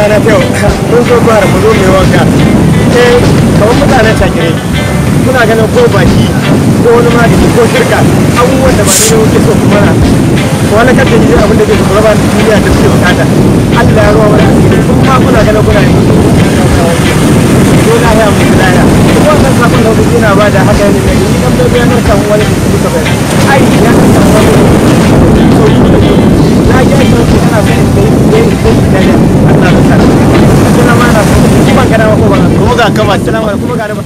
Rana ta yau mun zo gwara mu zo mai wanka. Eh, kamar mutanen shakirai kuna ganin ko baki ko wani magani ko shirka, abubuwan da ba ne kuke so kuma na wani kan da ji abin da ke so raba duniya da suke bukata. Allah ya ruwa wani asiri kuma kuna ganin kuna yi ko lahiya mu lahiya. Kuma wannan sakon da kuke na bada haka ne da ni dan bai na samu wani da suka bai ai ya samu wani so na ji ai so ana so sai sai sai da Allah ya sa kuma ma na so ban kana ko ban Kuma ga kama. Assalamu alaikum, kuma ga ba.